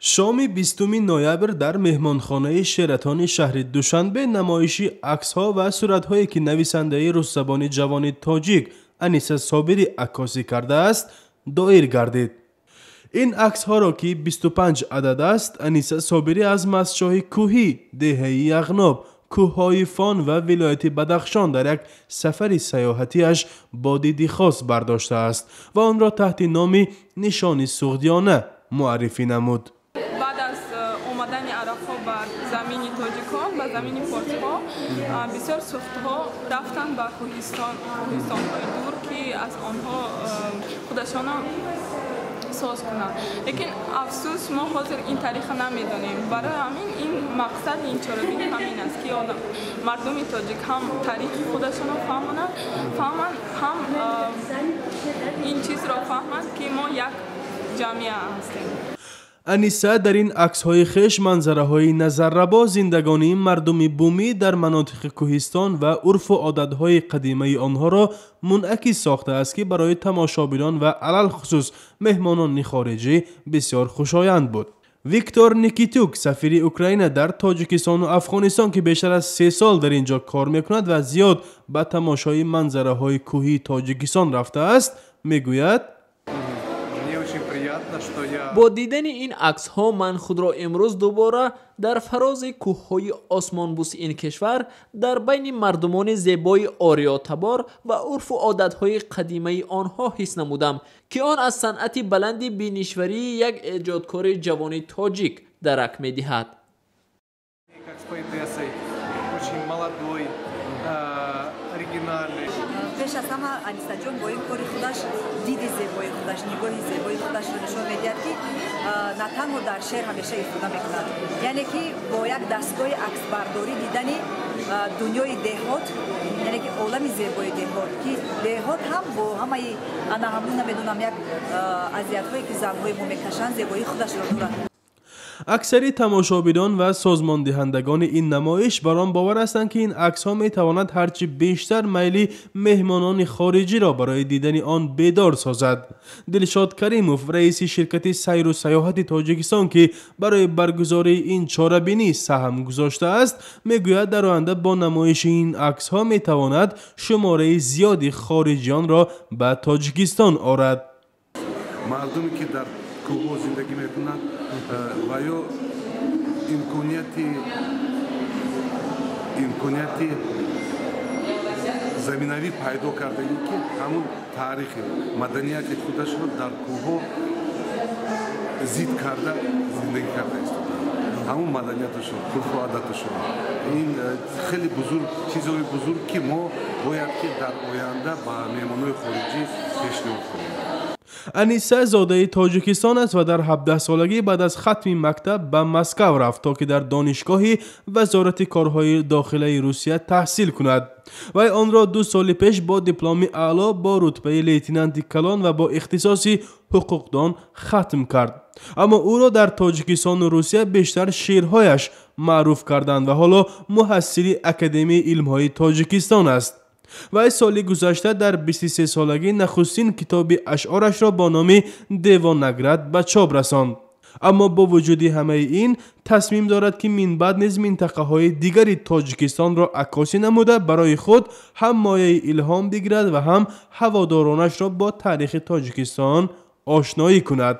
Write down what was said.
Шоми 20 ноябр дар меҳмонхонаи Шератони шаҳри Душанбе намоиши аксҳо ва суратҳое, ки нависандаи русзабони ҷавони тоҷик Аниса Собирӣ аккосӣ кардааст, доир гардид. Ин аксҳоро, ки 25 адад аст, Аниса Собирӣ аз Мастчоҳи кӯҳӣ, деҳаи Яғноб, кӯҳҳои Фон ва вилояти Бадахшон дар як сафари сайёҳатиаш бо диди хос бардоштааст ва онро таҳти номи Нишони Суғдиёна муаррифӣ намуд. Баъд аз омадани арабҳо ба замини тоҷикон, ба замини форсҳо, бисёр суғдҳо рафтанд ба кӯҳистон, кӯҳистонҳои дур, ки аз онҳо худашонро соз кунанд. Лекин афсӯс, мо ҳозир ин тариха намедонем. Барои ҳамин ин мақсади ин чорабинӣ ҳамин аст, ки мардуми тоҷик ҳам таърихи худашонро фаҳманд, ҳам ин чизро фаҳманд, ки мо як ҷамъия ҳастем. Аниса дар ин аксҳои хеш манзараҳои назаррабо, зиндагонии мардуми бумӣ дар манотиқи кӯҳистон ва урфу одатҳои қадимаи онҳоро мунъакис сохтааст, ки барои тамошобинон ва алалхусус меҳмонони хориҷӣ бисёр хушоянд буд. Виктор Никитюк, сафири Украина дар Тоҷикистону Афғонистон, ки бештар аз 3 сол дар ин ҷо кор мекунад ва зиёд ба тамошои манзараҳои кӯҳии Тоҷикистон рафтааст, мегӯяд: Бо дидани ин аксҳо ман худро имрӯз дубора дар фарози кӯҳҳои осмонбӯси ин кишвар, дар байни мардумони зебои ориётабор ва урфу одатҳои қадимаи онҳо ҳис намудам, ки он аз санъати баланди бинишварии як эҷодкори ҷавони тоҷик дарак медиҳад. Как с поэтессой, очень молодой, оригинальный. Пеш аз ҳама Анисаҷон бо ин кори худаш диди зебои худаш, нигоҳи зебои худашро нишон медиҳад, ки на танҳо дар шеър ҳамеша ифода мекунад, яъне ки бо як дастгоҳи аксбардорӣ дидани дунёи деҳот, яъне ки олами зебои деҳот, ки деҳот ҳам бо ҳамаи ана ҳамун, намедонам, як азиятҳое, ки занҳои мо мекашанд, зебоии худашро дорад. Аксари тамошобинон ва созмондиҳандагони ин намоиш бар он бовар ҳастанд, ки ин аксҳо метавонад ҳарчи бештар майли меҳмонони хориҷиро барои дидани он бедор созад. Дилшод Каримов, раиси ширкати сайру сайёҳати Тоҷикистон, ки барои баргузории ин чорабинӣ саҳм гузоштааст, мегӯяд, дар оянда бо намоиши ин аксҳо метавонад шумораи зиёди хориҷиёнро ба Тоҷикистон орад. Мардуме, ки дар кӯҳҳо зиндагӣ мекунанд, ва ё имконияти заминавӣ пайдо кардагӣ, ки ҳамун таърихи маданияти худашро дар кӯҳҳо зид карда зиндагӣ карда истодаанд, ҳамун маданияташон, урфу одаташон. Ин хеле бузург, чизҳои бузург, ки мо бояд ки дар оянда ба меҳмонҳои хориҷӣ пешниҳод кунем. Аниса зодаи Тоҷикистон аст ва дар 17-солагӣ баъд аз хатми мактаб ба Москав рафт, то ки дар донишгоҳи Вазорати корҳои дохилаи Русия таҳсил кунад. Вай онро 2 соли пеш бо дипломи аъло, бо рутбаи лейтенанти калон ва бо ихтисоси ҳуқуқдон хатм кард. Аммо ӯро дар Тоҷикистону Русия бештар шеърҳояш маъруф карданд ва ҳоло муҳассили Академияи илмҳои Тоҷикистон аст. Вай соли гузашта дар 23-солагӣ нахустин китоби ашъорашро бо номи Девонаград ба чоп расонд. Аммо бо вуҷуди ҳамаи ин тасмим дорад, ки минбаъд низ минтақаҳои дигари Тоҷикистонро аккосӣ намуда, барои худ ҳам мояи илҳом бигирад ва ҳам ҳаводоронашро бо таърихи Тоҷикистон ошноӣ кунад.